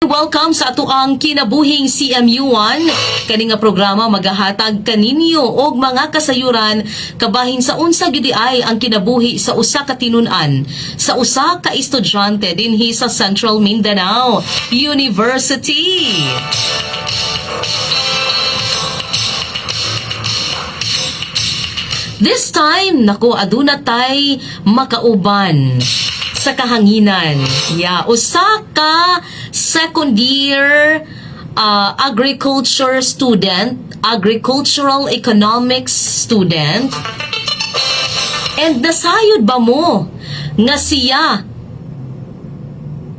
Welcome sa atoang Kinabuhing CMU1. Kani nga programa magahatag kaninyo og mga kasayuran kabahin sa unsa gyud ay ang kinabuhi sa usa ka tinun-an, sa usa ka estudyante dinhi sa Central Mindanao University. This time, nako, aduna tay makauban sa kahanginan. Yeah, usa ka second year agriculture student, agricultural economics student. And nasayod ba mo nga siya,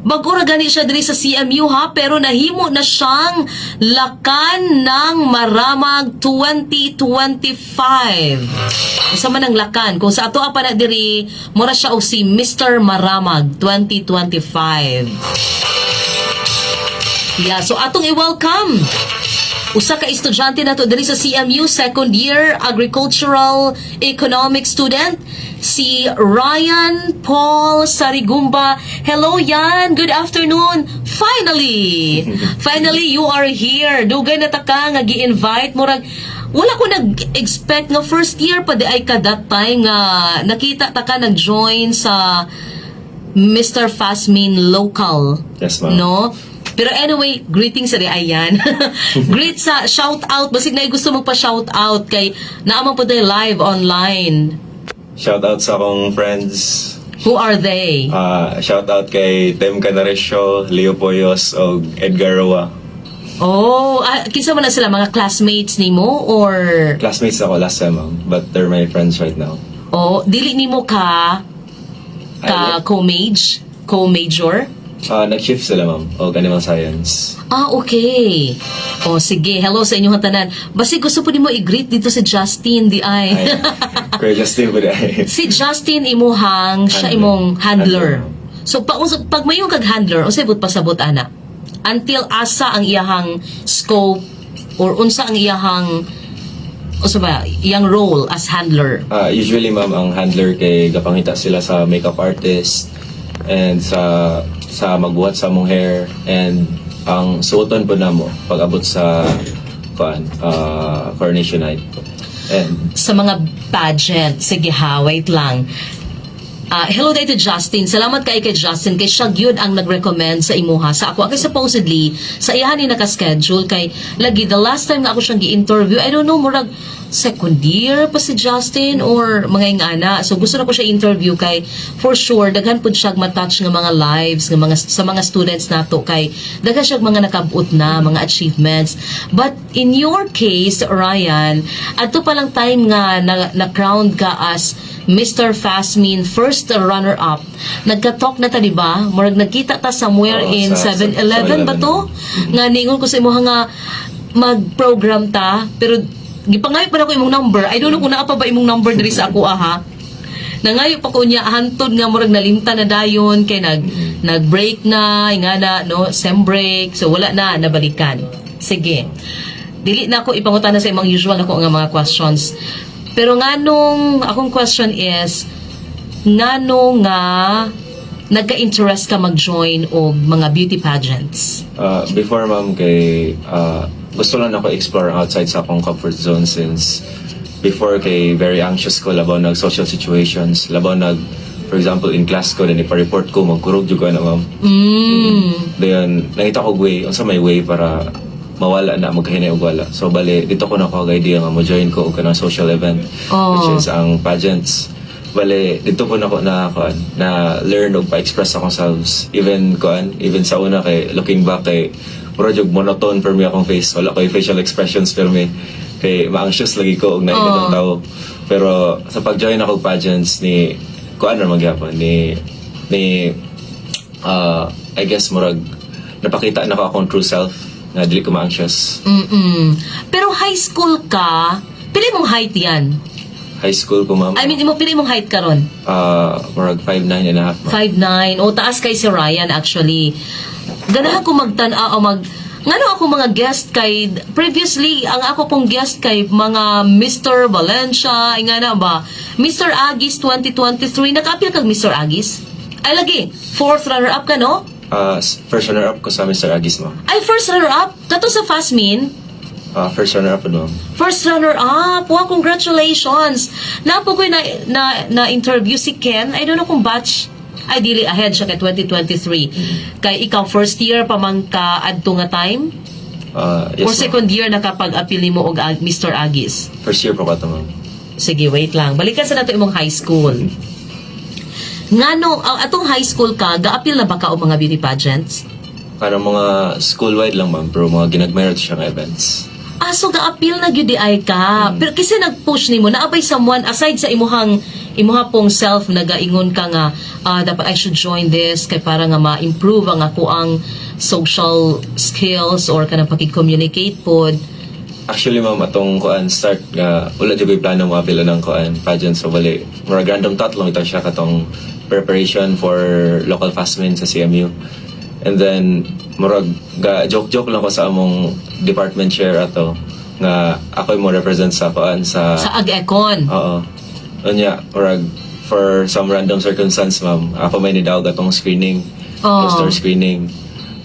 bago ra gani siya diri sa CMU ha, pero nahimo na siyang Lakan ng Maramag 2025. Unsa man ang lakan? Kung sa ato pa na diri, mura siya og si Mr. Maramag 2025. Yeah, so atong i-welcome usa ka estudyante nato diri sa CMU, second year agricultural economic student, si Ryan Paul Sarigumba. Hello, Yan. Good afternoon. Finally. Finally you are here. Dugay na ta ka nga gi-invite, murag wala ko nag-expect nga first year pa diay ka that time nga nakita ta ka nag-join sa Mr. Fasmin Local. Yes, ma'am. No? Pero anyway, greetings sa ayan. Greet sa shout out, basig na gusto magpa-shout out kay naa man pod live online. Shout out sa akong friends. Who are they? Shout out kay Tem Canaresio, Leo Poyos, o Edgar Roa. Oh, kinsa man na sila, mga classmates nimo or Classmates ako last sem, ma'am, but they're my friends right now. Oh, dili nimo ka co-mage, co-major? Nag-shift sila, ma'am, og animal science. Ah, okay. Oh, sige. Hello sa inyong tanan. Basig gusto pod nimo i-greet dito si Justin diay. Ay, Kuya Justin po diay. Si Justin imuhang siya Handler. Imong handler. Handler. So pag mayon kag handler, unsay but pasabot ana? Until asa ang iyahang scope or unsa ang iyahang, unsa ba iyang role as handler? Usually, ma'am, ang handler kay gapangita sila sa makeup artist and sa magbuhat sa among hair and ang suoton pod namo pag abot sa kuan, coronation night. And Sa mga pageant. Sige ha, wait lang. Ah, hello day to Justin. Salamat kay kay Justin kay siya gyud ang nag-recommend sa imuha sa ako. Kay supposedly sa iyahan ni naka-schedule kay lagi the last time nga ako siyang gi-interview, I don't know, murag second year pa si Justin or mga ingana. So gusto na ko siya interview kay for sure daghan pud siya matouch nga mga lives nga mga sa mga students nato kay daghan siya mga nakabot na mga achievements. But in your case, Ryan, adto pa lang time nga na crowned ka as Mr. Fasmin first runner-up. Nagka-talk na ta, di ba? Murag nagkita ta somewhere Oo, in sa 7-Eleven ba to? Nga ningon ko sa imuha nga mag-program ta, pero gipangayo pa nako imong number. I don't know kung naa pa ba imong number diri sa ako aha. Nangayo pa ko niya hantod nga murag nalimtan na dayon kay nag-break na, nga na no, sem break. So wala na nabalikan. Sige. Dili na ako ipangutana sa imong usual nako nga mga questions. Pero nganong akong question is ngano nga nagka-interest ka mag-join og mga beauty pageants? Before, ma'am, kay gusto lang ako explore outside sa akong comfort zone since before kay very anxious ko labaw nag social situations, labaw nag, for example, in class ko then ipa-report ko, magkurog jud ko na, ma'am. Then nakita ko way unsa may way para mawala na, magkahinay og wala. So bale dito ko nakuha og idea nga mo join ko og kanang social event, which is ang pageants. Bale dito po nako na kuan, na learn og pa-express akong selves, even kuan, even sa una kay looking back kay mura jud monotone for me akong face, wala koy facial expressions for me kay ma-anxious lagi ko og nainit ang tao. Pero sa pag-join ako og pageants ni kuan ra magyapon ni I guess murag napakita na ko akong true self nga dili ko ma-anxious. Pero high school ka, pila imong height yan? High school ko, ma'am? I mean, imo pila imong height karon? Murag 5'9 and a half, ma'am. 5'9". O, taas kay si Ryan actually. Ganahan ko magtan-aw o mag ngano ako mga guest kay previously ang ako pong guest kay mga Mr. Valencia, nga na ba? Mr. Agis 2023, naka-appear kag Mr. Agis? Ay lagi, fourth runner up ka, no? First runner up ko sa Mr. Agis, ma'am. Ay, first runner up kato sa Fastmin? First runner up po, ma'am. First runner up. Wow, congratulations. Napo ko na interview si Ken. I don't know kung batch. Ay, dili, ahead siya kay 2023. Kay ikaw, first year pa man ka adto nga time? Yes, Or ma'am. second year nakapag-apil nimo og Mr. Agis? First year po ko to, ma'am. Sige, wait lang. Balikan sa nato imong high school. Ngano, ang atong high school ka, gaapil na ba ka og mga beauty pageants? Parang mga school-wide lang, ma'am, pero mga ginagmay ra siya nga events. Ah, so gaapil na gyud ay ka. Pero kasi nag-push nimo, naa bay someone aside sa imuhang imuha pong self nagaingon ka nga, "Ah, dapat I should join this kay para nga ma-improve ang ako ang social skills or kanang pakig-communicate pod"? Actually, ma'am, atong kuan start nga wala jud ko'y plano mo apil ng kuan pageant, so bali murag random thought lang ito siya katong preparation for local fastman sa CMU. And then murag ga joke joke lang ko sa among department chair ato nga ako mo represent sa kuan sa Sa Ag-Econ. Oo. Unya, murag for some random circumstance, ma'am, ako may nidawag atong screening, closed door screening.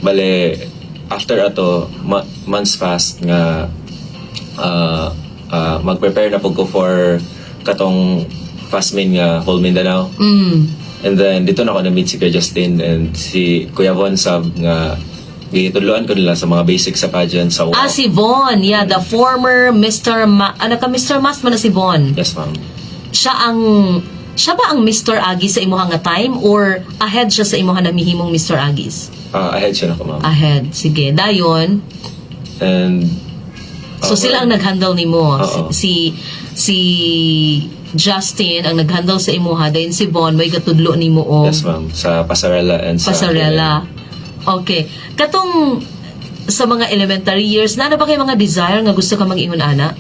Bale, after ato, months passed nga mag-prepare na po ko for katong fast main nga whole Mindanao. And then, dito na ako na-meet si Kuya Justin and si Kuya Von Sab nga gitudloan ko nila sa mga basics sa pageant sa Ah, si Von. Yeah, the former Mr. Ma, ano ka, Mr. Mas man na si Von. Yes, ma'am. Siya ba ang Mr. Agis sa imuha nga time or ahead siya sa imuha na mihimong Mr. Agis? Ahead siya na ko, ma'am. Ahead. Sige. Dayon. And So sila ang nag-handle nimo. Oo. Si Justin ang nag-handle sa imuha, dayon si Von may gatudlo nimo og Yes, ma'am. Sa pasarela and sa pasarela. Okay. Katong sa mga elementary years, na ba kay mga desire nga gusto ka mag-ingon ana?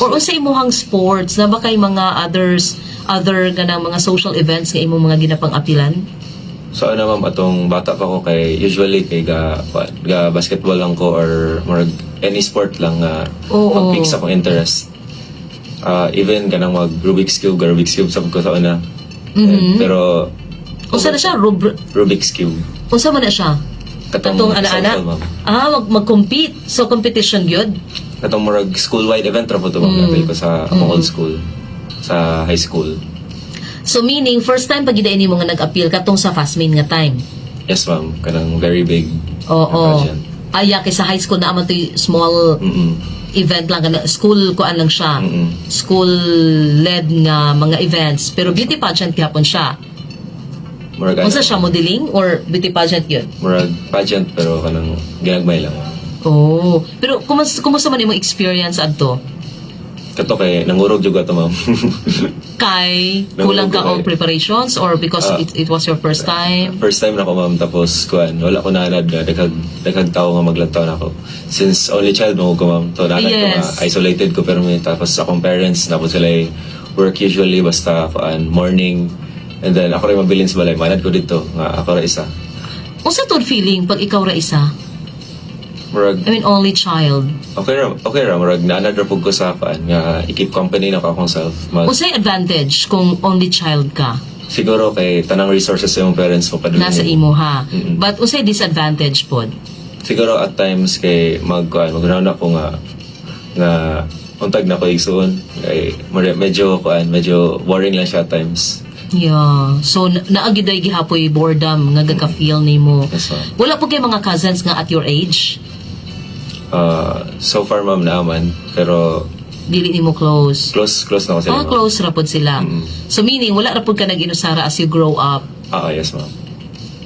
Or unsa imuhang sports, na ba kay mga other ganang mga social events nga imong mga ginapang-apilan? So ano, ma'am, atong bata pa ko kay usually kay ga basketball lang ko or murag any sport lang nga mag-pick sa akong interest. Even kanang mag Rubik's Cube, ga Rubik's Cube sab ko sa una. And, pero Unsa na siya? Rubik's Cube. Unsa man na siya? Katong Katong ana-ana? social, ma'am. Ah, mag-compete. So competition gyud. Katong murag school-wide event ra po to, ma'am, mm. ko sa akong old school, sa high school. So meaning first time pag gidain nimo nga nag-appeal katong sa fast main nga time? Yes, ma'am, kanang very big pageant. Ay, kay sa high school na man to'y small event lang kana school kuan lang siya. School led nga mga events, pero beauty pageant gihapon siya. Murag ano, Unsa siya, modeling or beauty pageant yun? Murag pageant pero kanang ginagmay lang. Oh, pero kumusta man imong experience adto? Kato kay nangurog jud ato, ma'am. Kay kulang ka og preparations or because it was your first time? First time na ko, ma'am, tapos kuan wala ko naanad nga daghag tao nga maglantaw nako. Since only child mo ko, ma'am, to naanad ko nga isolated ko pero may tapos akong parents na po sila ay work usually basta kuan morning and then ako rin mabilin sa balay, manad ko dito nga ako ra isa. Unsa to feeling pag ikaw ra isa? Murag I mean, only child. Okay ra, murag naanad ra pud ko sa kuan nga i-keep company na ko akong self. Unsay advantage kung only child ka? Siguro kay tanang resources sa imong parents mo padulong Nasa nimo. imo ha. But unsay disadvantage pod? Siguro at times kay magkuan magnaon ako nga nga untag na ko igsuon kay medyo kuan medyo boring lang siya at times. Yeah. So naagiday gihapoy boredom nga gaka-feel nimo. Yes, ma'am. Wala po kay mga cousins nga at your age? So far, ma'am, naaman pero Dili nimo close? Close close na ko sila, Ah, ma'am. close ra pod sila. So meaning wala ra pod ka nag-inusara as you grow up? Ah, yes, ma'am.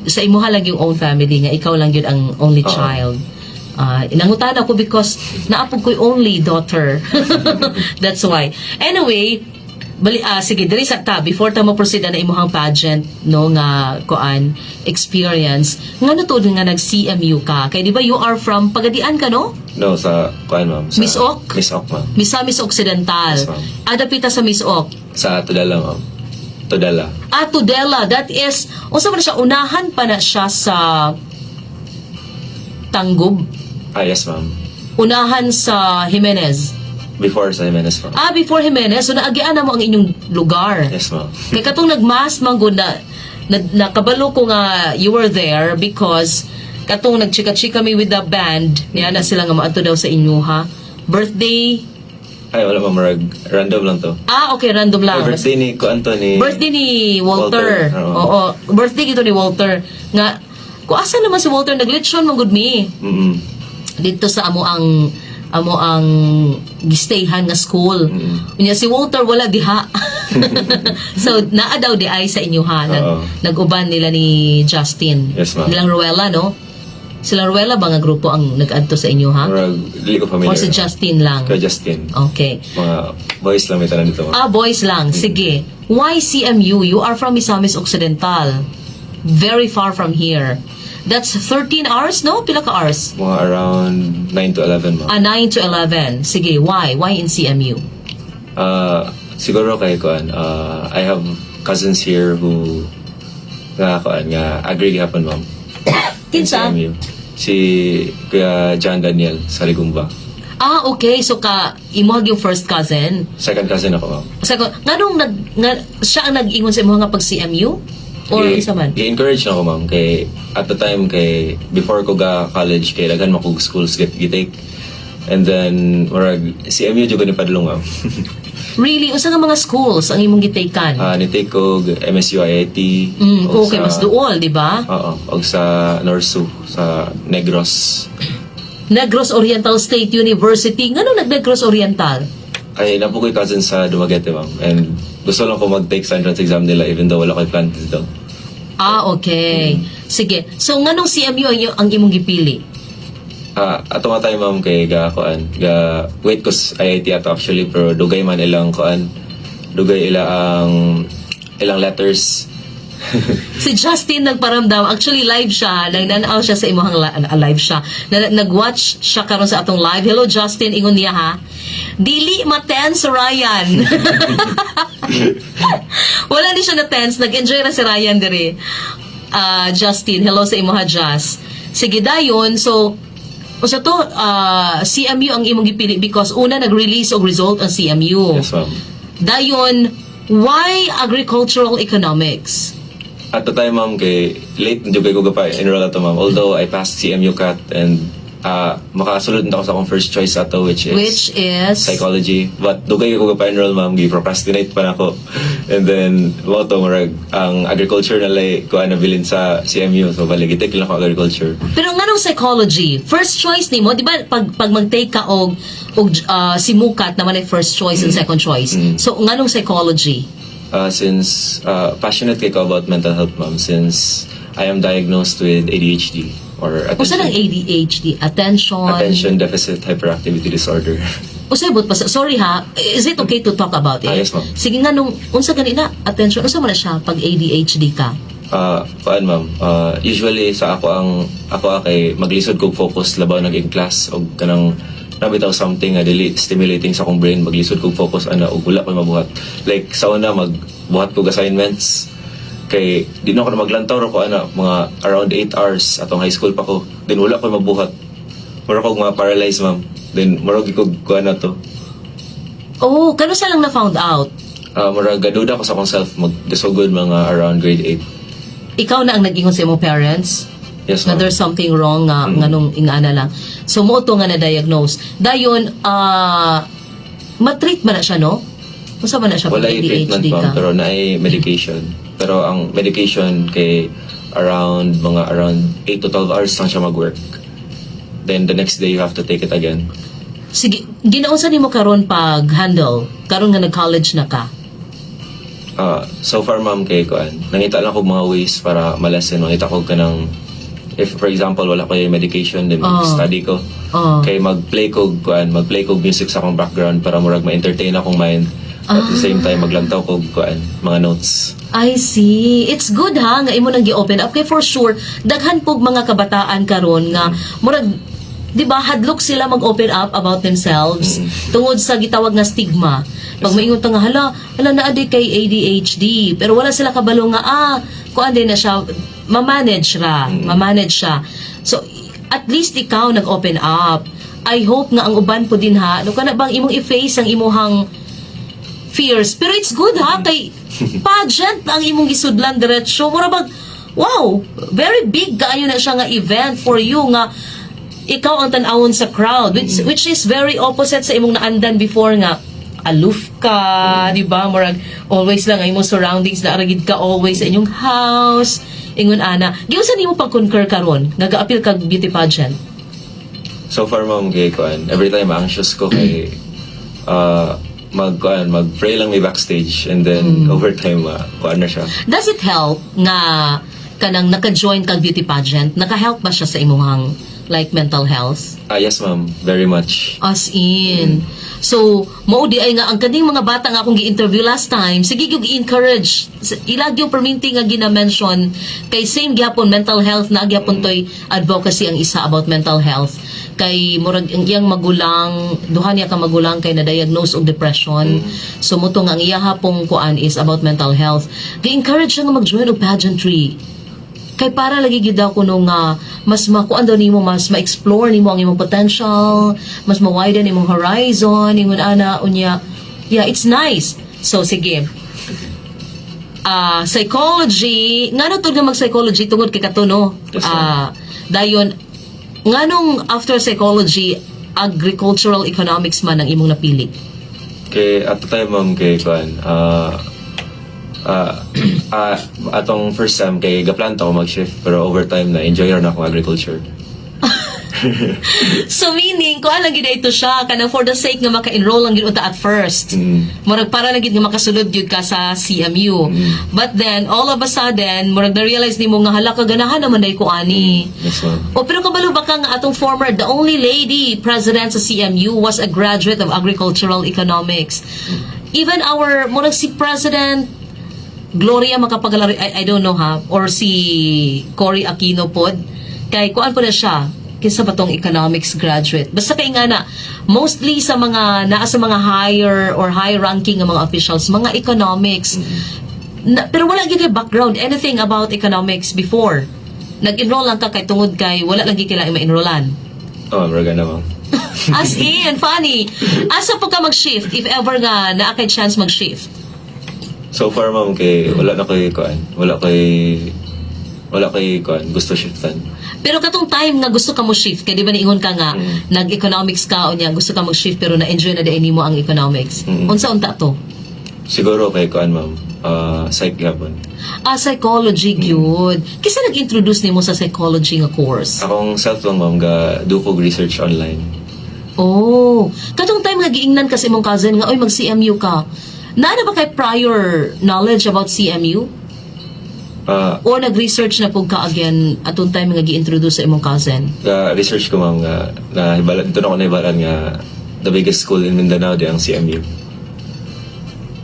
Sa imuha lang yung own family nga ikaw lang yun ang only Oo. child. Ah, nangutan ako because naapog ko'y only daughter. That's why. Anyway, bali, sige, diri sa ta before ta mo proceed na imuhang pageant no nga kuan experience, ngano tuod nga nag CMU ka? Kay di ba you are from Pagadian ka, no? No, sa kuan, ma'am, sa Miss Ok? Miss Ok, ma'am. Misamis Occidental. Yes, ma'am. Adapita sa Miss Ok? Sa Tudela, ma'am, Tudela. Ah, Tudela, that is unsa man na siya, unahan pa na siya sa Tangub? Ah, yes, ma'am. Unahan sa Jimenez? Before sa Jimenez, ma'am. Ah, before Jimenez. So naagian na mo ang inyong lugar. Yes, ma'am. Kay katong nagmas man gud na Nakabalo ko nga you were there because katong nagchika-chika mi with the band, niya na sila nga maadto daw sa inyo ha. Birthday. Ay, wala, ma'am, murag random lang to. Ah, okay, random lang. Ay, birthday ni ko Anto ni Birthday ni Walter. Walter, oo. Oo, birthday gito ni Walter. Nga ko asa naman si Walter, naglechon man gud mi dito sa amo ang gistayhan nga school. Unya si Walter wala diha. So naa daw di ay sa inyo ha, Oo. Nag-uban nila ni Justin. Yes, ma'am. Nilang Ruela, no? Sila Ruela ba nga grupo ang nag-adto sa inyo ha? Murag dili ko familiar. Or si Justin lang? Kay Justin. Okay. Mga boys lang may tanan dito, ma'am. Ah, boys lang. Sige. Why CMU? You are from Misamis Occidental. Very far from here. That's 13 hours, no? Pila ka hours? Mga around 9 to 11, ma'am. Ah, 9 to 11. Sige, why? Why in CMU? Siguro kay kuan, I have cousins here who nga kuan nga agree gihapon, ma'am. In Kinsa? CMU. Si Kuya John Daniel sa Rigumba. Ah, okay. So ka imo yung first cousin. Second cousin ako, ma'am. So, nganong siya ang nag-ingon sa imo nga pag CMU? Or unsa man? Gi-encourage na ako, ma'am, kay at the time kay before ko ga college kay daghan man kog schools get gi-take. And then murag CMU jud ko ni padulong, ma'am. Really, unsa nga mga schools ang imong gitakean? Ah, ni take ko MSU IIT. Og Okay, mas duol, di ba? Oo, og sa Norsu sa Negros. Negros Oriental State University. Ngano nag Negros Oriental? Ay, naa po ko'y cousin sa Dumaguete, ma'am. And gusto lang ko mag-take sa entrance exam nila even though wala ko'y plan dito. Ah, okay. Sige. So nganong CMU ang imong gipili? Ah, ato nga tayo, ma'am, kay ga kuan, ga wait ko sa IIT ato actually, pero dugay man ilang kuan, dugay ila ang ilang letters. Si Justin nagparamdam. Actually, live siya. Nagnanaw siya sa imuhang live siya. Nag-watch siya karon sa atong live. Hello, Justin. Ingon niya ha. Dili ma-tense, Ryan. Wala ni siya na-tense. Nag-enjoy ra si Ryan diri. Ah, Justin, hello sa imuha, Jas. Sige, dayon. So, usa to, CMU ang imong gipili because una nag-release og result ang CMU. Yes, ma'am. Dayon, why agricultural economics? At the time, ma'am, kay late na jud ko pa enroll ato, ma'am. Although I passed CMU CAT and makasulod na ako sa akong first choice ato, which is Which is? Psychology. But dugay ko pa enroll, ma'am, gi procrastinate pa nako. And then mao to, murag ang agriculture na lay ko ana bilin sa CMU. So bali gi-take lang ako agriculture. Pero nganong psychology? First choice nimo, di ba pag mag-take ka og simukat naman ay first choice and second choice. So nganong psychology? Since passionate kay ko about mental health, ma'am, since I am diagnosed with ADHD or Unsa nang attention, ADHD? Attention. Attention deficit hyperactivity disorder. Unsay buot pa sorry ha, is it okay to talk about it? Ah, yes, ma'am. Sige, nganong unsa gani na attention? Unsa man na siya pag ADHD ka? Kuan, ma'am, usually sa ako ang ako kay maglisod kog focus labaw nag in class og kanang nabitaw something nga dili stimulating sa akong brain, maglisod kog focus ana og wala koy mabuhat. Like sa una magbuhat kog assignments kay di na ako na maglantaw ra ko ana mga around 8 hours atong high school pa ko, then wala koy mabuhat, mura kog mga paralyzed, ma'am, then mura gyud kog kuan na to. Oh, kano sa lang na found out? Mura gaduda ko sa akong self, magdasugod mga around grade 8. Ikaw na ang nag-ingon sa imong parents? Yes, nga ma'am. there's something wrong nga nganong ingana lang. So mo to nga na-diagnose. Dayon matreat ba na siya, no? Unsa ba na siya pag Wala yung treatment, ADHD ma'am, ka? pero naay medication. Pero ang medication kay around mga around 8 to 12 hours lang siya mag-work. Then the next day you have to take it again. Sige, ginaunsa nimo karon pag handle karon nga nag-college na ka? So far, ma'am, kay kuan, nangita lang ko mga ways para ma-lessen. Nangita ko kanang if for example wala ko yung medication, then mag-study ko. Kay mag-play ko kuan, mag-play ko music sa akong background para murag ma-entertain akong mind. At the same time maglantaw ko kuan, mga notes. I see. It's good ha nga imo nang gi-open up kay for sure daghan pug mga kabataan karon nga murag, 'di ba, hadlok sila mag-open up about themselves tungod sa gitawag nga stigma. Pag maingon ta nga, "Hala, hala, naa di kay ADHD," pero wala sila kabalo nga kuan din na siya, ma-manage ra, ma-manage siya. So at least ikaw nag-open up. I hope nga ang uban po din ha. No kana bang imong i-face ang imuhang Fierce. Pero it's good ha, kay pageant ang imong gisudlan diretso. Mura bag, wow, very big kaayo na siya nga event for you nga ikaw ang tan-awon sa crowd, which is very opposite sa imong naandan before nga aloof ka, di ba? Murag always lang ang imong surroundings na aragid ka always sa inyong house. Ingon ana. Giunsa nimo pag-conquer karon nga gaapil kag beauty pageant? So far, ma'am, kay kuan, every time anxious ko kay mag kuan, mag-pray lang may backstage and then over time kuan na siya. Does it help nga kanang naka-join kag beauty pageant? Naka-help ba siya sa imong like mental health? Ah, yes, ma'am, very much. As in. So, mao di ay nga ang kaning mga bata nga akong gi-interview last time, sige gyud encourage. Ila gyud perminti nga gina-mention kay same gyapon mental health na gyapon toy advocacy ang isa about mental health. Kay murag ang iyang magulang, duha niya ka magulang kay na-diagnose og depression. So mao to nga ang iya hapong kuan is about mental health. Gi-encourage siya nga mag-join og pageantry kay para lagi gyud daw kuno nga mas makuan daw nimo, mas ma-explore nimo ang imong potential, mas ma-widen imong horizon, ingon ana. Unya, yeah, it's nice. So sige, psychology, ngano tud nga mag-psychology? Tungod kay kato, no? Yes, ma'am. Dayon nganong after psychology, agricultural economics man ang imong napili? Kay at the time, ma'am, kay kuan, atong first time kay gaplan ko mag-shift pero over time na enjoy ra na akong agriculture. So meaning, kuan lang gid ito siya kanang for the sake nga maka-enroll lang gid unta at first. Murag para lang gid nga makasulod gyud ka sa CMU. But then all of a sudden, murag na-realize nimo nga hala ka, ganahan naman day ko ani. Yes, ma'am. O pero kabalo ba ka nga atong former, the only lady president sa CMU was a graduate of agricultural economics? Even our, murag si President Gloria Macapagal, I don't know ha, or si Cory Aquino pod, kay kuan po na siya, kinsa ba tong economics graduate? Basta kay nga na, mostly sa mga, naa sa mga higher or high ranking nga mga officials, mga economics. Na, pero wala gyud kay background, anything about economics before. Nag-enroll lang ka kay tungod kay wala lang gyud kailangan ma-enrollan. Oh, murag ana, ma'am. As in, funny. Asa po ka mag-shift if ever nga naa kay chance mag-shift? So far, ma'am, kay wala na koy kuan. Wala koy kuan, gusto shiftan. Pero katong time nga gusto ka mo shift, kay di ba niingon ka nga nag-economics ka unya gusto ka mag-shift pero na-enjoy na diay nimo ang economics. Unsa unta to? Siguro kay kuan, ma'am. Psych gyapon. Ah, psychology gyud. Kinsa nag-introduce nimo sa psychology nga course? Akong self lang, ma'am, ga do ko research online. Oh, katong time nga giingnan ka sa imong cousin nga oy, mag-CMU ka. Naa na ba kay prior knowledge about CMU? O nag-research na pud ka again atong time nga gi-introduce sa imong cousin? Ga research ko, ma'am, nga na dito na ako nahibalan nga the biggest school in Mindanao di ang CMU.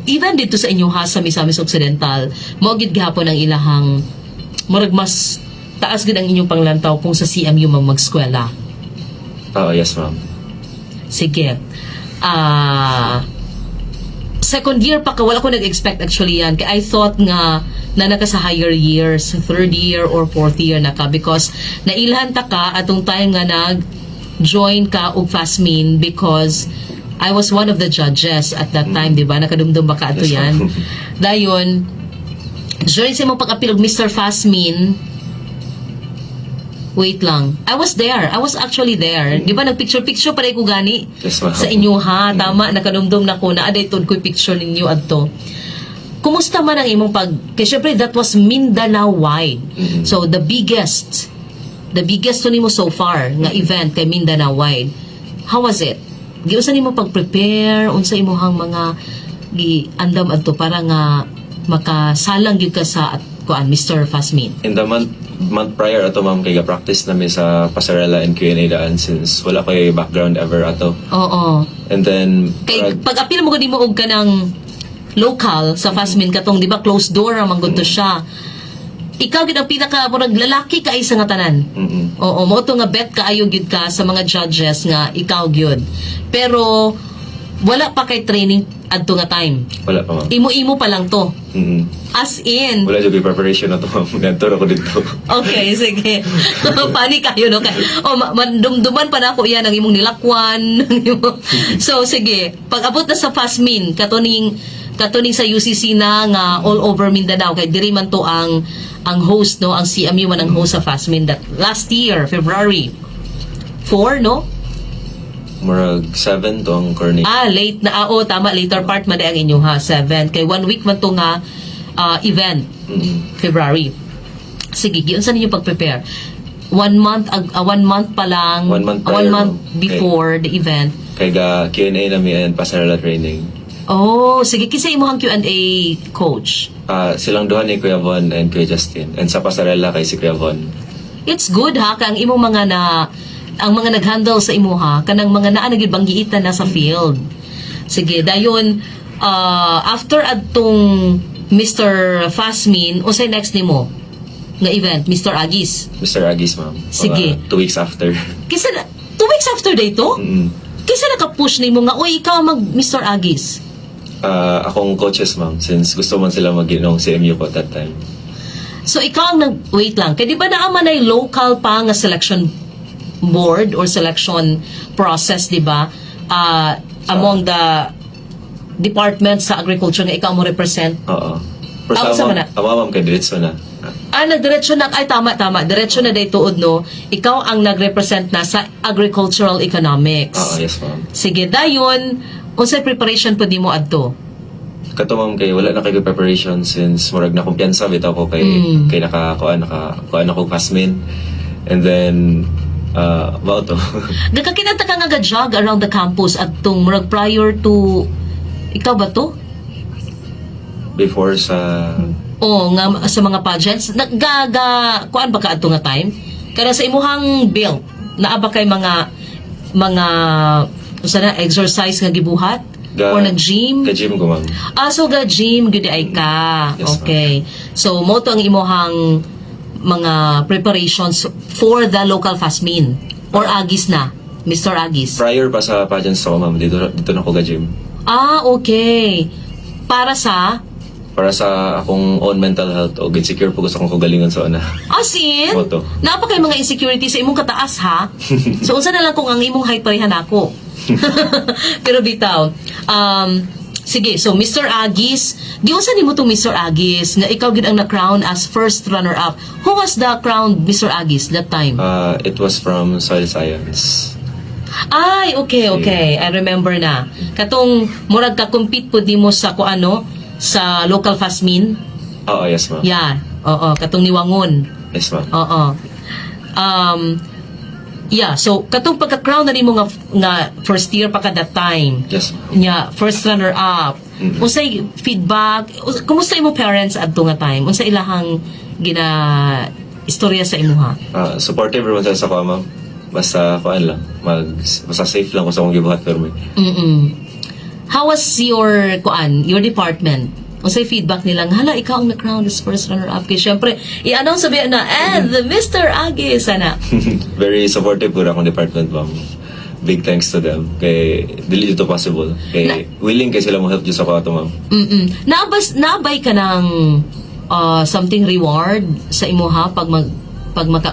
Even dito sa inyo ha, sa Misamis Occidental, mao gid gihapon ang ilahang murag mas taas gid ang inyong panglantaw kung sa CMU mang magskwela. Oh, yes, ma'am. Sige. Second year pa ka, wala ko nag-expect actually yan. Kay I thought nga na naka sa higher years, third year or fourth year na ka because nailhan ta ka atong time nga nag-join ka og FASMIN because I was one of the judges at that time, di ba? Nakadumdum ba ka ato Yes, yan? Ma'am. Dayon, during sa imong pag-apil og Mr. Fasmin, wait lang. I was there. I was actually there. Di ba nagpicture-picture pa ko gani? Yes, ma'am. Sa inyo ha, tama, nakadumdum na ko na aday tud ko'y picture ninyo adto. Kumusta man ang imong pag kay syempre that was Mindanao wide. So the biggest to nimo so far nga event kay Mindanao wide. How was it? Giunsa nimo pag-prepare, unsa imong mga gi-andam adto para nga makasalang gyud ka sa at kuan Mr. Fasmin? In the month month prior ato, ma'am, kay ga-practice nami sa pasarela and Q&A daan since wala ko'y background ever ato. And then Kay murag- pag apil mo gud nimo og kanang local sa Fasmin katong di ba closed door ang manggod to siya. Ikaw gid ang pinaka murag lalaki kay sa nga tanan. Oo, mao to nga bet kaayo gyud ka sa mga judges nga ikaw gyud. Pero wala pa kay training adto nga time. Wala pa, ma'am. Imo-imo pa lang to. As in. Wala jud ko'y preparation ato, ma'am. Ngadto ra ko dito. Okay, sige. Funny kayo, no? Kay, oh, mandumduman pa na ako yan ang imong nilakwan. Ang so, sige. Pag abot na sa Fasmin, katoning Kato ning sa UCC na nga all over Mindanao kay diri man to ang host, no? Ang CMU man ang host sa FASMIN that last year, February 4, no? Murag 7 to ang coronation. Ah, late na. Ah, oh, tama. Later part man ang inyo ha, 7. Kay one week man to nga event. February. Sige, giunsa ninyo pag-prepare? One month pa lang, One month one prior, month ma'am. Before the event. Kay ga Q&A na mi and pasarela training. Oh, sige, kinsa imong Q&A coach? Ah, silang duha ni Kuya Von and Kuya Justin. And sa pasarela kay si Kuya Von. It's good ha, kay ang imong mga na ang mga nag-handle sa imuha kanang mga naa na gyud banggiitan na sa field. Sige, dayon after adtong Mr. Fasmin, unsay next nimo nga event, Mr. Agis? Mr. Agis, ma'am. Mga Sige. 2 weeks after. Kinsa na, 2 weeks after dito? Kinsa naka-push nimo nga, "Uy, ikaw mag Mr. Agis"? Ah, akong coaches, ma'am, since gusto man sila mag-Ginoong CMU ko at that time. So ikaw ang nag, wait lang, kay di ba naa man ay local pa nga selection board or selection process, di ba? Among the departments sa agriculture nga ikaw mo represent. Oo. Pero Ah, sa unsa ma'am, man na? ama, ma'am, kay diretso na. Ah, nagdiretso na. Ay, tama, tama. Diretso na day tuod, no? Ikaw ang nagrepresent na sa agricultural economics. Oo, yes, ma'am. Sige, dayon, unsay preparation po nimo adto? Kato, ma'am, kay wala na kay preparation since murag na kumpiyansa bitaw ko kay kay naka kuan ako Fasmin. And then mao to. Nagkakita ka nga ga-jog around the campus adtong murag prior to, ikaw ba to? Before sa O nga sa mga pageants naggaga kuan ba ka adto nga time? Kada sa imuhang build, naa ba kay mga usa na exercise nga gibuhat or nag-gym? Ga gym ko, ma'am. Ah, so ga gym gyud ay ka. Yes, ma'am. Okay. So mo to ang imuhang mga preparations for the local Fasmin or Agis na, Mr. Agis. Prior pa sa pageants ko, ma'am, dito na ko ga gym. Ah, okay. Para sa Para sa akong own mental health o insecure po ko sa akong kagalingon sa una. As in? Mo to. Naa pa kay mga insecurity sa imong kataas ha. So unsa na lang kung ang imong height pareha nako. Pero bitaw, sige, so Mr. Agis, giunsa nimo tong Mr. Agis nga ikaw gid ang na-crown as first runner-up? Who was the crowned Mr. Agis that time? It was from soil science. Ay, okay. I remember na. Katong murag ka-compete pud nimo sa kuano sa local Fasmin. Oo, yes, ma'am. Yeah. Oo, katong niwangon. Yes, ma'am. Oo. Yeah, so katong pagka-crown na nimo nga first year pa ka that time. Yes, ma'am. Nya, first runner up. Unsay feedback? Kumusta imong parents adto nga time? Unsa ilahang gina istorya sa imuha? Supportive naman sila sa ko, ma'am. Basta kuan lang, basta safe lang ko sa akong gibuhat pero may. How was your kuan, your department? Unsay feedback nila nga, "Hala, ikaw ang na-crown as first runner up"? Kay syempre, i-announce sabi na, "And the Mr. Agis," ana. Very supportive po akong department, ma'am. Big thanks to them. Kay dili to possible. Kay willing kay sila mo help jud sa ko ato, ma'am. Naabay ka ng something reward sa imuha pag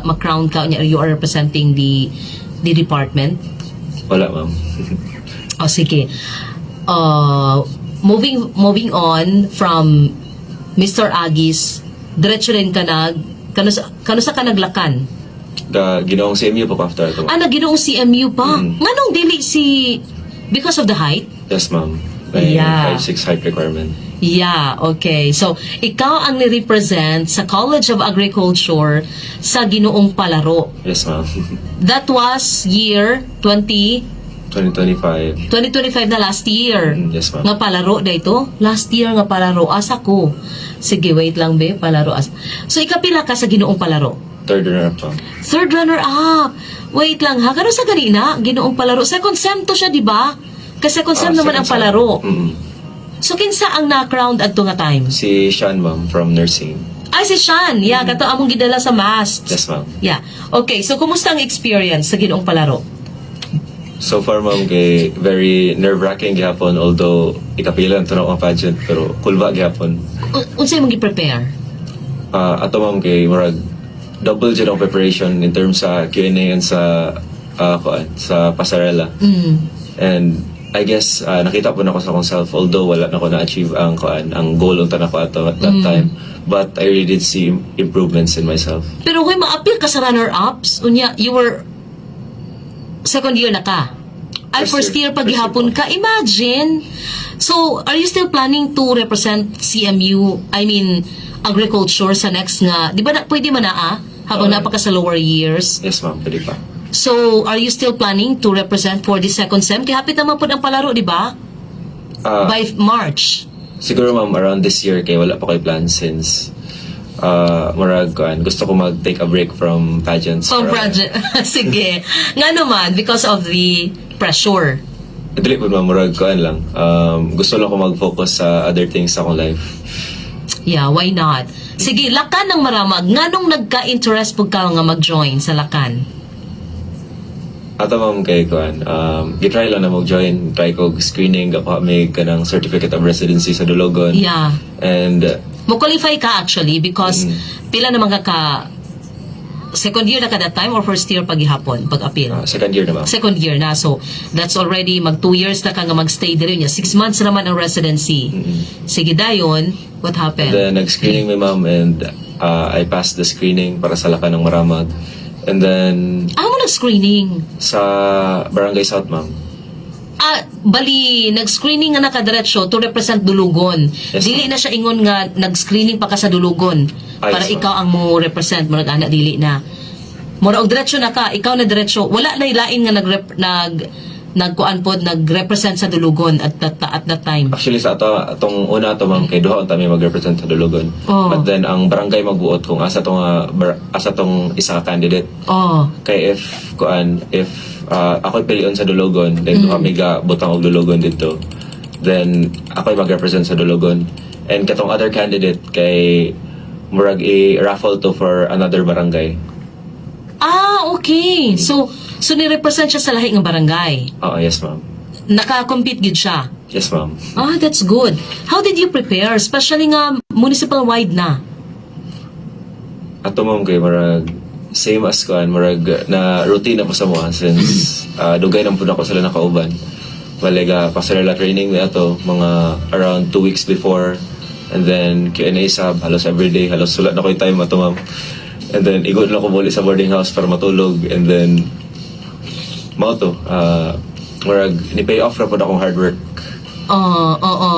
ma-crown ka niya, you are representing the department? Wala, ma'am. O sige. Moving on from Mr. Agis, diretso rin ka nag kano sa ka naglakan? Ga Ginoong CMU pa ko after ato, ma'am. Ah, nag-Ginoong CMU pa. Nganong dili si, because of the height? Yes, ma'am. May 5'6" height requirement. Yeah, okay. So, ikaw ang ni-represent sa College of Agriculture sa Ginoong Palaro. Yes, ma'am. That was year 20, 2025. 2025 na, last year. Yes, ma'am. Nga palaro na ito? Last year nga palaro. Asa ko? Sige, wait lang be. Palaro. Asa. So, ikapila ka sa Ginoong Palaro? Third runner up, ma'am. Third runner-up. Wait lang ha. Kano sa ganina? Ginoong Palaro. Second sem to siya, di ba? Kasi second sem Ah, naman ang second sem. palaro. So, kinsa ang na-crowned adto nga time? Si Sean, ma'am, from nursing. Ay, si Sean. Yeah, kato among gidala sa mast. Yes, ma'am. Yeah. Okay, so kumusta ang experience sa Ginoong Palaro? So far, ma'am, kay very nerve-wracking gihapon, although ikapila to na akong pageant, pero kulba gihapon. Unsay mong gi-prepare? Ato, ma'am, kay murag double jud ang preparation in terms sa Q&A and sa kuan, sa pasarela. And I guess nakita pud nako sa akong self, although wala nako na-achieve ang kuan, ang goal unta nako ato at that time, but I really did see improvements in myself. Pero hoy, ma-appeal ka sa runner-ups. Unya, you were second year na ka. Ay, First first year year. pag First year gihapon po. Ka. Imagine. So, are you still planning to represent CMU, I mean, agriculture sa next nga, di ba na, pwede man na ah? Habang Oo. Naa pa ka sa lower years. Yes, ma'am, pwede pa. So, are you still planning to represent for the second sem? Kaya hapit naman po ang palaro, di ba? By March. Siguro, ma'am, around this year kay wala pa ko'y plan since murag kuan, gusto ko mag take a break from pageants From for a while. project. Sige. Nga naman, because of the pressure. Dili po, ma'am, murag kuan lang. Gusto lang ko mag-focus sa other things sa akong life. Yeah, why not? Sige, Lakan ng Maramag. Nganong nagka-interest po ka nga mag-join sa Lakan? Ato, ma'am, kay kuan, gitry lang na mag-join, try ko screening, gakuha mi kanang certificate of residency sa Dulugon. And Mo-qualify ka actually because pila naman ka second year na ka that time or first year paghihapon, pag-appeal? Second year na, ma'am. Second year na. So, that's already mag 2 years na ka nga mag-stay diri niya. 6 months naman ang residency. Sige dayon, what happened? And then nag-screening mi, ma'am, and I passed the screening para sa Lakan ng Maramag. And then Ah, mo nag-screening. Sa Barangay South, ma'am. Ah, bali, nag-screening nga nakadiretso to represent Dulugon. Yes, Dili na siya ingon nga nag-screening pa ka sa Dulugon Ay, para yes, ma'am. Ikaw ang mo represent mo ana, dili na. Mura og diretso na ka, ikaw na diretso. Wala na ilain nga nag nagkuan pod, nag-represent sa Dulugon at that time. Actually, sa ato atong una ato, ma'am, kay duha unta may mag-represent sa Dulugon. But then ang barangay magbuot kung asa tong asa tong isa ka candidate. Kay if kuan, if ako'y pilion sa Dulugon, then duha may ga butang og Dulugon dito. Then ako'y mag-represent sa Dulugon. And katong other candidate kay murag i-raffle to for another barangay. Ah, okay. So ni-represent siya sa lahi ng barangay. Oo, yes, ma'am. Naka-compete gid siya. Yes, ma'am. Ah, that's good. How did you prepare? Especially nga municipal wide na. Ato, ma'am, kay murag same as kuan, murag na routine na po sa mga since dugay na po nako sila nakauban. Bale ga pasarela training mi ato mga around 2 weeks before and then Q&A sab halos everyday, halos wala na ko yung time ato, ma'am. And then igod lang ko buli sa boarding house para matulog and then mao to, murag ni pay off ra pod akong hard work. Oo, oo.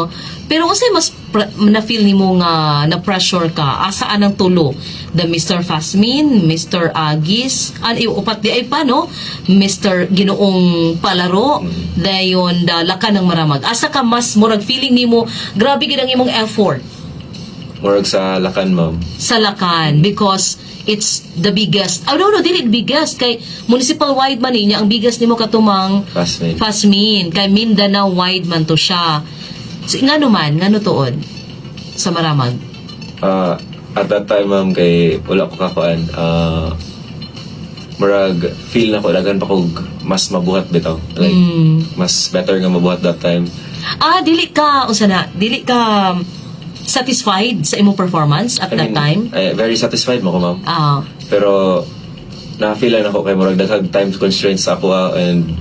Pero unsay mas na-feel nimo nga na pressure ka? Asaan ang tulo? The Mr. Fasmin, Mr. Agis, an upat di ay pa no? Mr. Ginoong Palaro, dayon the Lakan ng Maramag. Asa ka mas murag feeling nimo grabe gid ang imong effort? Murag sa Lakan, ma'am. Sa Lakan because it's the biggest. Oh no, dili biggest kay municipal wide man niya ang biggest nimo katumang Fasmin. Fasmin kay Mindanao wide man to siya. So, ngano man, ngano tuod sa Maramag? At that time, ma'am, kay wala ko kakuan. Murag feel na ko daghan pa kog mas mabuhat bitaw. Like mas better nga mabuhat that time. Ah, dili ka unsa na, dili ka satisfied sa imong performance at I that mean, time? Eh, very satisfied mo ko, ma'am. Pero na-feel lang ako kay murag daghang time constraints sa ako and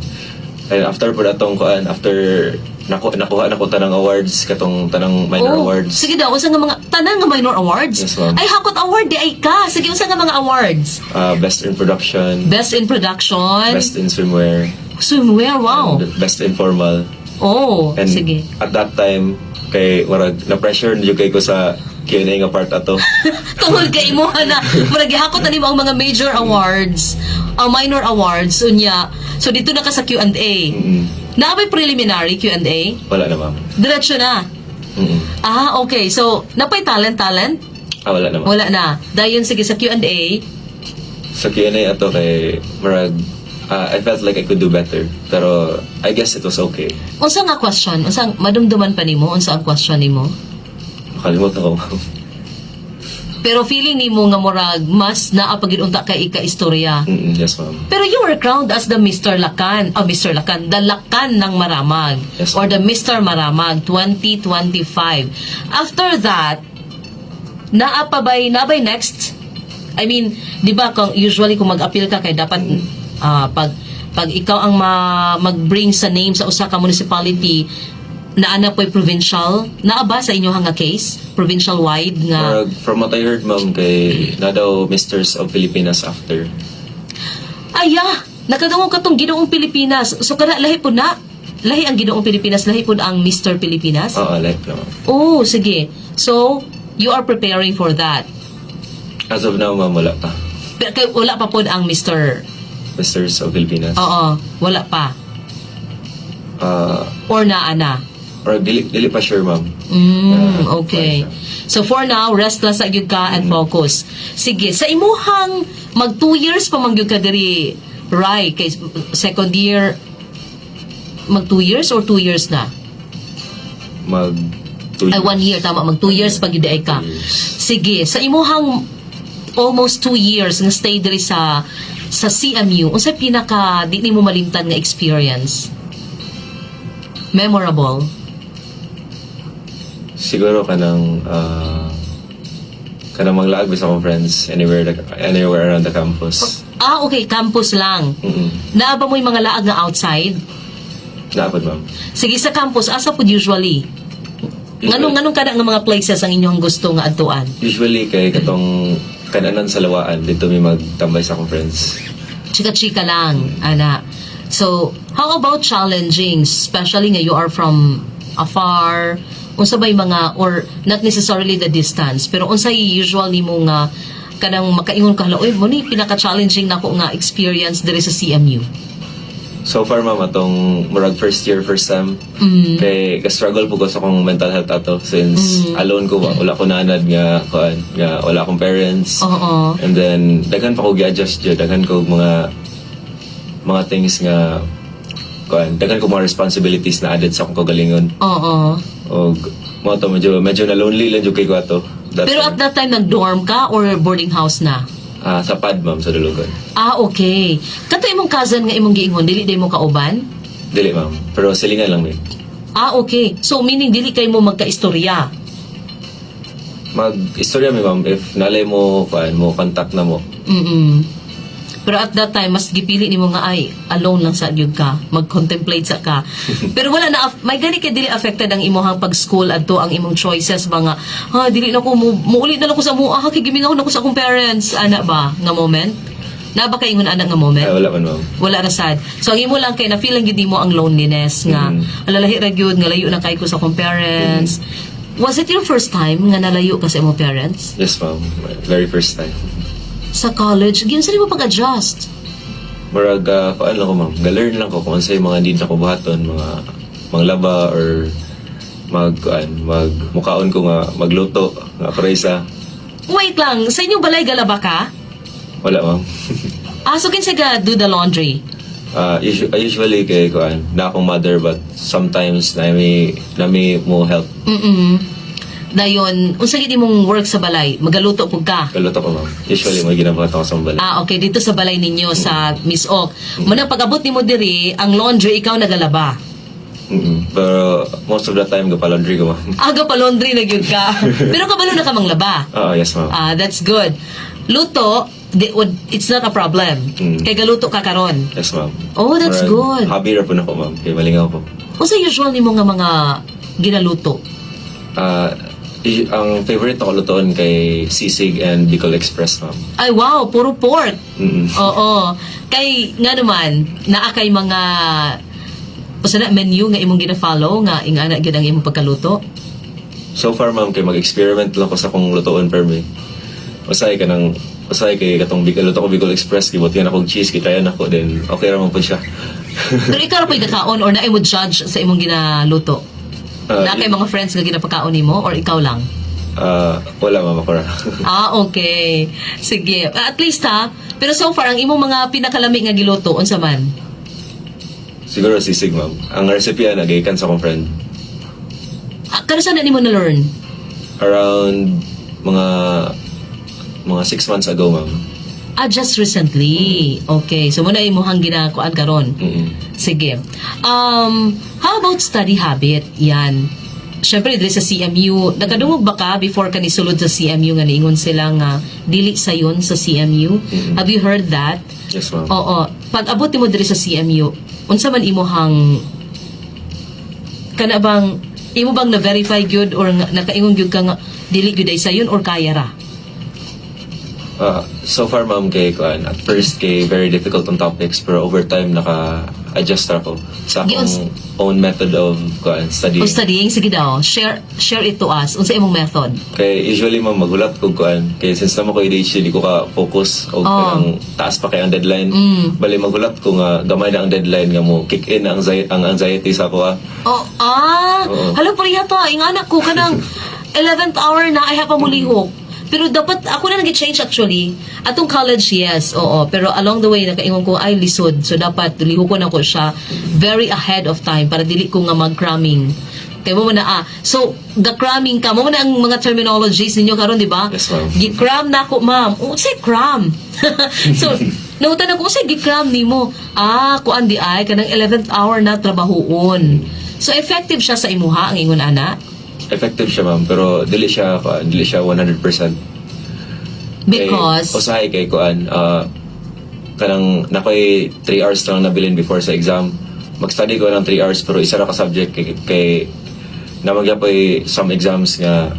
after po atong kuan, after nakuha na ko tanang awards, katong tanang minor Oh, awards. sige daw, unsa nga mga tanan nga minor awards? Yes, ma'am. Ay, hakot award di ay ka. Sige, unsa nga mga awards? Best in production, Best in production, best in swimwear, swimwear, wow. and best in formal. Oh, And sige. at that time, kay murag na pressure na jud kay ko sa Q&A nga part ato. Tungod kay imo na murag gihakot na nimo ang mga major awards, ang minor awards unya. So dito na ka sa Q&A. Naa may preliminary Q&A? Wala na, ma'am. Diretso na. Ah, okay. So, napay talent talent? Ah, wala na, ma'am. Wala na. Dayon sige sa Q&A. Sa Q&A ato kay murag I felt like I could do better. Pero I guess it was okay. Unsa nga question? Unsa madumduman pa nimo? Unsa ang question nimo? Nakalimot ako, ma'am. Pero feeling nimo nga murag mas naa pa gid unta kay ika-istorya. Yes, ma'am. Pero you were crowned as the Mr. Lakan, oh Mr. Lakan, the Lakan ng Maramag Yes, or the Mr. Maramag 2025. After that, naa pa ba'y, naa ba'y next? I mean, di ba kung usually kung mag-appeal ka kay dapat pag Pag ikaw ang mag-bring sa name sa usa ka municipality, naa na po'y provincial, naa ba sa inyo nga case? Provincial wide nga? Murag, from what I heard, ma'am, kay na daw Misters of Filipinas after. Aya, nakadungog katong Ginoong Pilipinas. So kana lahi po na. Lahi ang Ginoong Pilipinas, lahi po ang Mr. Pilipinas. Oo, like na, ma'am. Oh, sige. So, you are preparing for that. As of now, ma'am, wala pa. Pero kay wala pa po ang Mr. Misters of Filipinas. Oo, wala pa. Or naa na. Or dili pa sure, ma'am. Mm, okay. So for now, rest lang sa gyud ka and focus. Sige, sa imuhang mag 2 years pa man gyud ka diri, right? Kay second year, mag 2 years or 2 years na? Mag 2 Ay, one year, tama. Mag 2 years pag gyud ay ka. 2 years. Sige, sa imuhang almost 2 years nga stay diri sa CMU, unsay pinaka di nimo malimtan nga experience? Memorable? Siguro kanang manglaag sa akong friends anywhere, like, anywhere around the campus. Ah, okay, campus lang. Naa ba mo'y mga laag nga outside? Naa pod, ma'am. Sige, sa campus, asa pod usually? Nganong kada nga mga places ang inyong gusto nga adtuan? Usually kay katong kananan sa lawaan dito mi magtambay sa akong friends. Chika-chika lang, ana. So, how about challenging, especially nga you are from afar, unsa bay mga, or not necessarily the distance, pero unsay usual nimo nga kanang makaingon ka, "Oy, mo ni pinaka-challenging nako nga experience diri sa CMU"? So far, ma'am, atong murag first year, first time, kay ka-struggle po ko sa akong mental health ato since alone ko ba, wala ko naanad nga kuan nga wala akong parents. And then daghan pa ko gi-adjust jud, daghan ko mga things nga kuan, daghan ko mga responsibilities na added sa akong kagalingon. Og mo to medyo na lonely lang jud kay ko ato. That Pero at time. That time, nag-dorm ka or boarding house na? Ah, sa pad, ma'am, sa Dulugon. Ah, okay. Kato imong cousin nga imong giingon, dili day mo kauban? Dili, ma'am. Pero silingan lang mi. Ah, okay. So meaning dili kay mo magkaistorya. Mag-istorya mi, ma'am, if nalay mo kuan mo contact na mo. Pero at that time, mas gipili nimo nga ay alone lang sa gyud ka, mag-contemplate sa ka. Pero wala na may gani kay dili affected ang imuhang pag-school adto ang imong choices ba nga, "Ah, dili na ko mo muuli na lang ko sa mo, ah, kay gimingaw na ko sa akong parents," ana ba nga moment? Na ba kay ingon ana nga moment? Ay, wala man, ma'am. Wala ra sad. So ang imo lang kay na feel lang gyud nimo ang loneliness nga alalahi ra gyud nga layo na kay ko sa akong parents. Was it your first time nga nalayo ka sa imong parents? Yes, ma'am. Very first time. Sa college, giunsa nimo pag-adjust? Murag, kuan lang ko, ma'am. Ga-learn lang ko kung unsa yung mga need na ko buhaton, mga manglaba or mag kuan, mag mukaon ko nga magluto, nga presa. Wait lang, sa inyong balay galaba ka? Wala, ma'am. Ah, so kinsa ga do the laundry? Usually kay kuan, na akong mother, but sometimes na mi mo help. Dayon, unsa gid imong work sa balay? Magaluto pud ka? Galuto ko, ma'am. Usually may ginabuhat ako sa balay. Ah, okay, dito sa balay ninyo sa Miss Ok. Muna pag-abot nimo diri, ang laundry ikaw nagalaba. Pero most of the time gapa-laundry ko, ma'am. Aga pa laundry na gyud ka. Pero kabalo na ka manglaba. Ah, yes, ma'am. Ah, that's good. Luto, di, it's not a problem. Kay galuto ka karon. Yes, ma'am. Oh, that's Murag, good. hobby ra po nako, ma'am. Kay malingaw ko. Unsa usual nimo nga mga ginaluto? Ah, ang favorite ako lutoon kay sisig and Bicol Express, ma'am. Ay, wow, puro pork. Oo. Kay nga naman, naa kay mga usa na menu nga imong gina-follow nga ingana gyud ang imong pagkaluto? So far, ma'am, kay mag-experiment lang ko sa kong lutoon per me. Usahay ka ng usahay kay katong Bicol luto ko Bicol Express, gibot yan akong cheese, kitayan ako, then okay ra man po siya. Pero ikaw ra po'y gakaon or naay mo judge sa imong ginaluto? Ah, Naa kay mga friends nga ginapakaon nimo or ikaw lang? Ah, wala, ma'am, ako ra. Ah, okay. Sige. At least ha. Pero so far, ang imong mga pinakalami nga giluto, unsa man? Siguro sisig, ma'am. Ang recipe ana gikan sa akong friend. Ah, kanus-a na nimo na-learn? Around mga 6 months ago, ma'am. Ah, just recently. Okay. So, muna imuhang ginakuan karon. Sige. How about study habit? Yan. Syempre, diri sa CMU, nakadungog ba ka before ka nisulod sa CMU nga niingon sila nga dili sayon sa CMU? Have you heard that? Yes, ma'am. Oo. Pag abot nimo diri sa CMU, unsa man imuhang kana bang imo bang na-verify gyud or nga, nakaingon gyud ka nga dili gyud ay sayon or kaya ra? So far, ma'am, kay kuan, at first kay very difficult ang topics, pero over time naka-adjust ra ko sa akong own method of kuan study. O studying, sige daw. Share it to us. Unsa imong method? Kay usually, ma'am, maghulat ko kuan kay since naa man ko ADHD, di ko ka focus og kanang taas pa kay ang deadline. Bali maghulat ko nga gamay na ang deadline nga mo kick in ang anxiety sa ako ah. Oh, ah, Oo. hala, pareha ta. Ingana ko kanang 11th hour na ay pa mulihok. Pero dapat ako na nag-change actually. Atong college, yes, oo. Pero along the way nakaingon ko, "Ay, lisod." So dapat lihokon ako siya very ahead of time para dili ko nga mag-cramming. Kay mao man na ah. So, ga-cramming ka. Mao man na ang mga terminologies ninyo karon, di ba? Yes, ma'am. Gi-cram na ako, ma'am. Unsay cram? So, nautan ako, unsay gi-cram nimo? Ah, kuan di ay kanang 11th hour na trabahoon. So, effective siya sa imuha ang ingon ana? Effective siya, ma'am, pero dili siya kuan, dili siya 100%. Because Kay, usahay kay kuan, kanang nakoy 3 hours lang nabilin before sa exam. Mag-study ko ng 3 hours pero isa ra ka subject kay naa man gyapoy some exams nga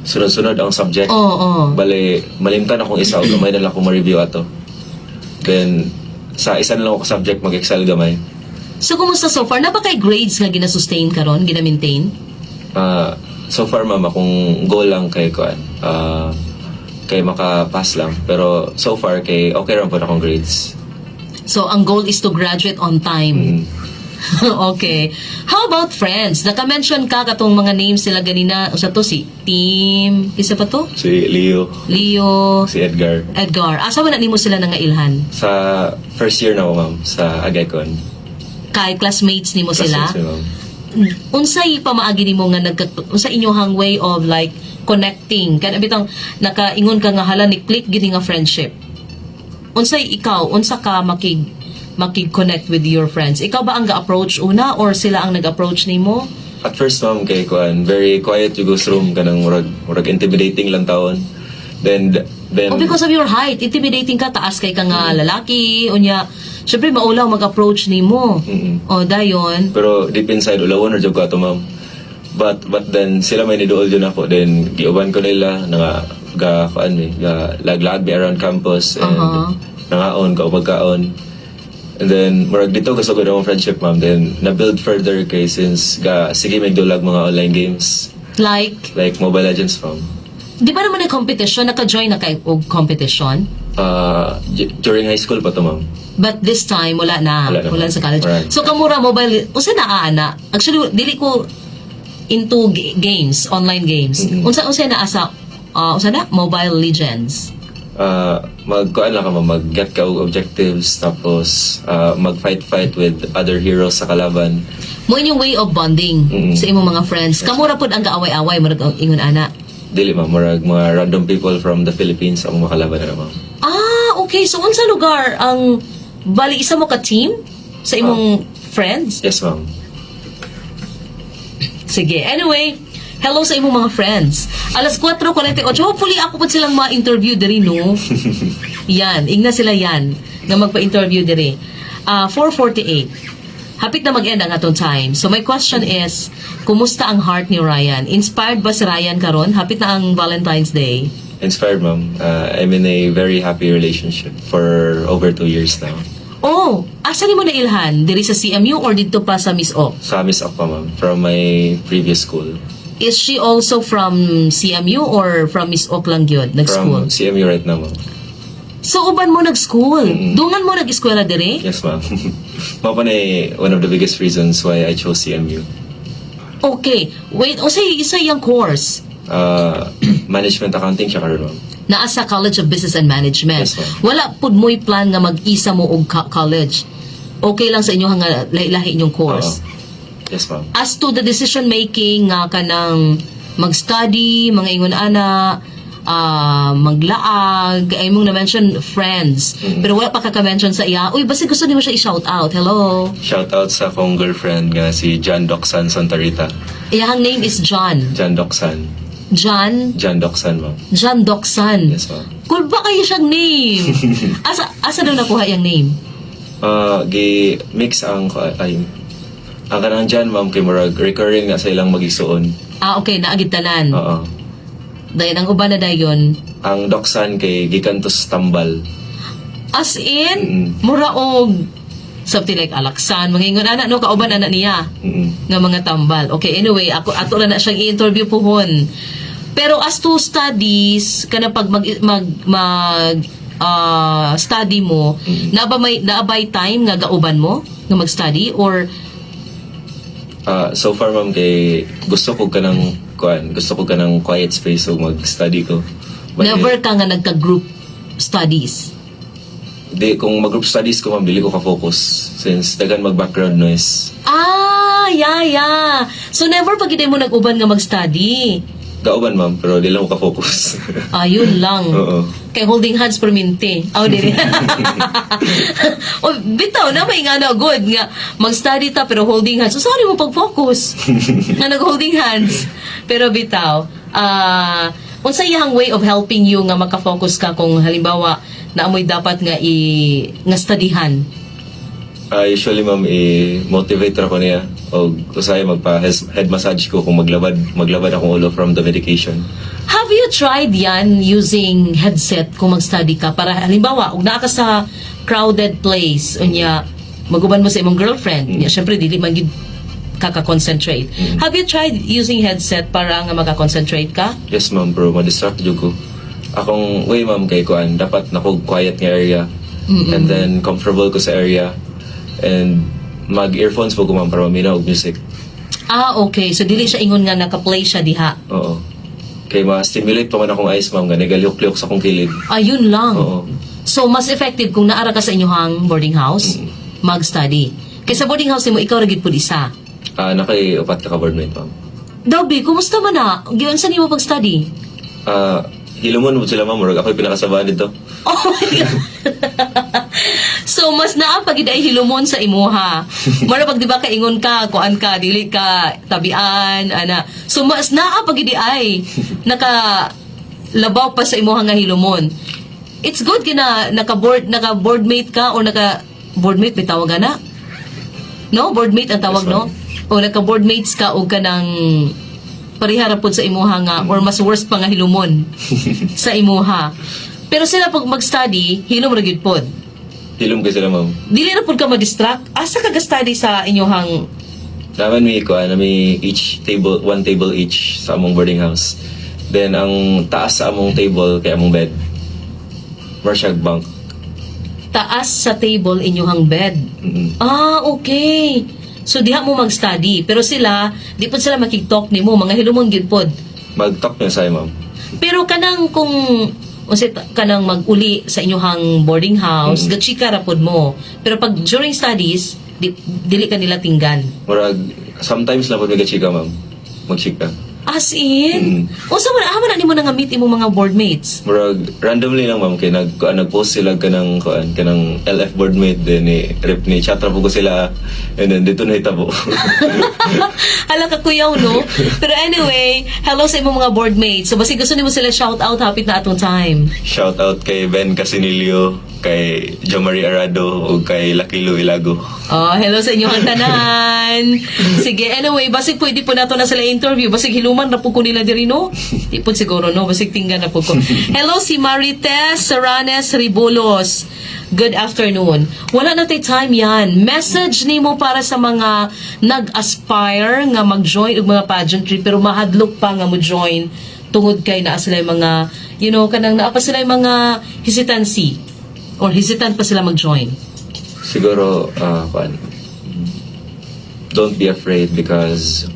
sunod-sunod ang subject. Oo. Bale, malimtan akong isa o gamay na lang akong ma-review ato. Then, sa isa na lang ako subject mag-excel gamay. So, kumusta so far? Naa ba kay grades nga gina-sustain karon, gina-maintain? So far, ma'am, akong goal lang kay kuan, kay maka-pass lang. Pero so far, kay okay ra pud akong grades. So, ang goal is to graduate on time. Okay. How about friends? Naka-mention ka katong mga names sila ganina. Usa to si Tim, isa pa to? Si Leo, Leo, si Edgar. Edgar. Asa man na nimo sila nangailhan? Sa first year na ako, ma'am, sa Agaycon. Kay classmates nimo sila? Classmates mi, ma'am. Unsay pamaagi nimo nga nagka unsa inyohang way of like connecting kana bitang nakaingon ka nga, "Hala, ni click gini nga friendship"? Unsay ikaw, unsa ka makig connect with your friends? Ikaw ba ang ga-approach una or sila ang nag-approach nimo? At first, ma'am, kay kuan, very quiet yung guest room, kanang murag intimidating lang taon. Then, Oh, because of your height, intimidating ka, taas kay ka nga lalaki, unya syempre maulaw mag-approach nimo. Oh, dayon? Pero deep inside, ulawon ra jud ko ato, ma'am. But then, sila may niduol jud ako. Then, giuban ko nila, nga, ga, kuan mi, ga, laglag mi around campus, and nangaon, ka pagkaon. And then, murag dito kasugod akong friendship, ma'am. Then, na-build further kay since, ga, sige mig dulag mga online games. Like? Like Mobile Legends, ma'am. Di ba naman may competition? Naka-join na kay og competition? During high school pa to, ma'am. But this time, wala na. Wala na. Wala na sa college. Wala. So, kamura mobile, unsa na ana? Actually, dili ko into games, online games. Unsa na asa, unsa na? Mobile Legends? Magkuan lang ka, ma'am, mag-get ka og objectives tapos mag-fight-fight with other heroes sa kalaban. Mao inyong way of bonding sa imong mga friends. Kamura pud ang gaaway-away murag ang ingon ana? Dili, ma'am, murag mga random people from the Philippines ang makalaban na, ma'am. Ah, okay. So unsa lugar ang bali isa mo ka team sa imong friends? Yes, ma'am. Sige. Anyway, hello sa imong mga friends. Alas 4:48. Hopefully, ako po silang ma-interview diri, no? Yan. Ingna sila yan nga magpa-interview diri. 4:48. Hapit na mag-end ang atong time. So my question is, kumusta ang heart ni Ryan? Inspired ba si Ryan karon? Hapit na ang Valentine's Day. Inspired, ma'am. I'm in a very happy relationship for over 2 years now. Oh, asa nimo nailhan? Diri sa CMU or didto pa sa Miss O? Sa Miss Ok pa, ma'am, from my previous school. Is she also from CMU or from Miss Ok lang gyud nag-school? From CMU right now, ma'am. So uban mo nag-school? Dungan mo nag-eskwela dire? Yes, ma'am. Mao pa na eh, one of the biggest reasons why I chose CMU. Okay. Wait, unsay isa iyang course? Management accounting siya karon, ma'am. Naa sa College of Business and Management. Yes, ma'am. Wala pud mo'y plan nga mag-isa mo og college. Okay lang sa inyo nga lahi-lahi inyong course? Oo. Yes, ma'am. As to the decision making nga kanang mag-study, mga ingon ana, Maglaag, ay mong na-mention friends. Pero wala pa ka-mention sa iya. Uy, basta gusto nimo siya i-shout out. Hello. Shout out sa akong girlfriend nga si John Doxan Santarita. Iyang name is John. John Doxan. John John Doxan, ma'am. John Doxan. Yes, ma'am. Cool ba kayo siyang name? Asa daw nakuha yung name? Gi mix ang ay ang kanang John, ma'am, kay murag recurring na sa ilang magigsuon. Ah, okay, naagid tanan. Oo. Dayon ang uban na dayon. Ang Doxan kay gikan to sa tambal. As in, mura og something like Alaksan, mga ingon ana no, kauban ana niya nga mga tambal. Okay, anyway, ako ato na na siyang i-interview puhon. Pero as to studies, kana pag mag mag, mag study mo, na ba may naa bay time nga gauban mo nga mag-study or Ah, so far, ma'am, kay gusto ko kanang kuan, gusto ko kanang quiet space so mag-study ko. But, never ka nga nagka-group studies? Di kung mag-group studies ko, ma'am, dili ko ka-focus since daghan mag-background noise. Ah, yeah. So never pag mo nag-uban nga mag-study. Gauban, ma'am, pero di lang ko ka-focus. Ayun lang. Oo. Kay holding hands perminti. Aw, dili. O bitaw na may nga na good nga mag-study ta pero holding hands. So, sorry mo pag-focus nga nag-holding hands. Pero bitaw, unsa iyang way of helping you nga maka-focus ka kung halimbawa naamoy dapat nga i nga studyhan? Ah, usually, ma'am, i-motivate ra ko niya o usahay magpa head massage ko kung maglabad akong ulo from the medication. Have you tried yan using headset kung mag-study ka? Para halimbawa, kung naa ka sa crowded place, unya, maguban mo sa imong girlfriend, unya, syempre, dili man gyud kaka-concentrate. Have you tried using headset para nga maka-concentrate ka? Yes, ma'am, bro, ma-distract jud ko. Akong way, ma'am, kay kuan, dapat nako quiet nga area. And then comfortable ko sa area. And mag-earphones po ko, ma'am, para maminaw og music. Ah, okay. So, dili siya ingon nga naka-play siya diha. Oo. Kay ma-stimulate pa man akong eyes, ma'am, nga nagalihok-lihok sa akong kilid. Ayun lang. Oo. So, mas effective kung naara ka sa inyong boarding house, mag-study. Kaysa boarding house mo, ikaw ra gyud pud isa. Ah, nakay upat ka ka-boardmate, ma'am. Daw, kumusta man na? Giunsa nimo pag-study? Ah, hilumon mo sila, ma'am, murag ako'y pinakasabaan dito. Oh my God. So, mas naa pag ay hilumon sa imuha. Mara pag di ba kaingon ka, kuan ka, dili ka, tabian, ana. So, mas naa pag ay naka labaw pa sa imuha nga hilumon. It's good kina naka boardmate ka or naka boardmate may tawag ana? No, boardmate ang tawag Yes, no? ma'am. O naka boardmates ka o kanang parehara pod sa imuha nga or mas worse pa nga hilumon sa imuha. Pero sila pag mag-study, hilom ra gyud pod. Hilom kay sila, ma'am. Dili ra pod ka ma-distract. Asa ka ga-study sa inyuhang Naman may kuan, may each table, one table each sa among boarding house. Then ang taas sa among table kay among bed. Mura siya bunk. Taas sa table inyuhang bed? Ah, okay. So diha mo mag-study, pero sila di pod sila makig-talk nimo, mga hilumon gyud pod. Mag-talk niya sa'yo, ma'am. Pero kanang kung unsa kanang mag-uli sa inyuhang boarding house, gachika ra pod mo. Pero pag during studies, dili ka nila tinggan. Murag sometimes na po may chika, ma'am. Magchika. As in? Unsa man amo na nimo nga meet imong mga boardmates? Murag randomly lang, ma'am, kay kuan, nag-post sila kanang kuan kanang LF boardmate then ni rep ni chat ra po ko sila and then dito na hitabo. Hala ka kuyaw, no? Pero anyway, hello sa imong mga boardmates. So, basi gusto nimo sila shout out, hapit na atong time. Shout out kay Ben Casinillo, kay Jo Marie Arado ug kay Lucky Lou Ilago. Oh, hello sa inyong tanan. Sige, anyway, basig pwede po nato na sila interview. Basig hiluman ra po ko nila diri, no? Di po siguro, no? Basig tinggan na po ko. Hello si Marites Saranes Ribulos. Good afternoon. Wala na tay time yan. Message nimo para sa mga nag-aspire nga mag-join og mga pageantry pero mahadlok pa nga mo join tungod kay naa sila yung mga kanang naa pa sila yung mga hesitancy or hesitant pa sila mag-join. Siguro, kuan, don't be afraid because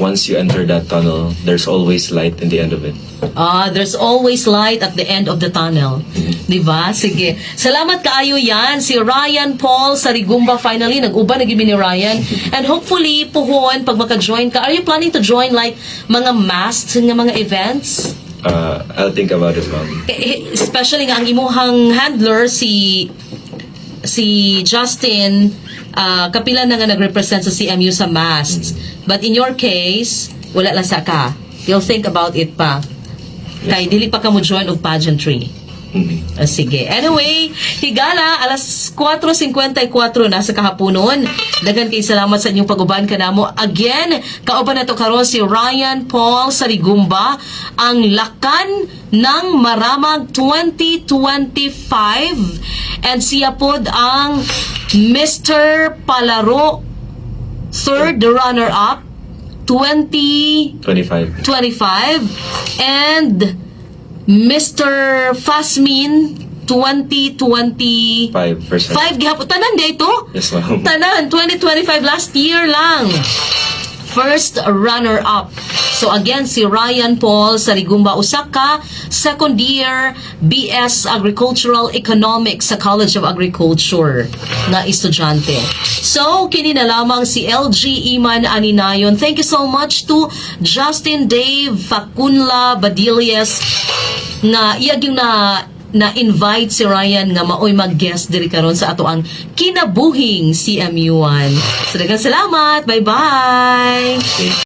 once you enter that tunnel, there's always light in the end of it. Ah, there's always light at the end of the tunnel. 'Di ba? Sige. Salamat kaayo yan si Ryan Paul Sarigumba finally nag-uban na gyud mi ni Ryan. And hopefully puhon pag maka-join ka. Are you planning to join like mga masked nga mga events? I'll think about it, ma'am. Eh, especially nga ang imuhang handler si Justin, kapila na nga nag-represent sa CMU sa MAST. But in your case, wala lang sa ka. You'll think about it pa. Kay dili pa ka mo join og pageantry. Mm. Ah, sige. Anyway, higala, alas 4:54 na sa kahaponon. Daghan kay salamat sa inyong pag-uban kanamo. Again, kauban nato karon si Ryan Paul Sarigumba, ang Lakan ng Maramag 2025. And siya pod ang Mr. Palaro third runner-up 20 25. 25 and Mr. Fasmin 2025 Five percent. Gihapon tanan dito. Yes, ma'am. Tanan 2025, last year lang. First runner-up. So again, si Ryan Paul Sarigumba, usa ka second year BS Agricultural Economics sa College of Agriculture na estudyante. So, kini na lamang si LG Iman Aninayon. Thank you so much to Justin Dave Facunla Badilias na iyag yung na invite si Ryan nga maoy mag-guest diri karon sa ato ang Kinabuhing CMU1. So daghang salamat. Bye-bye. Okay.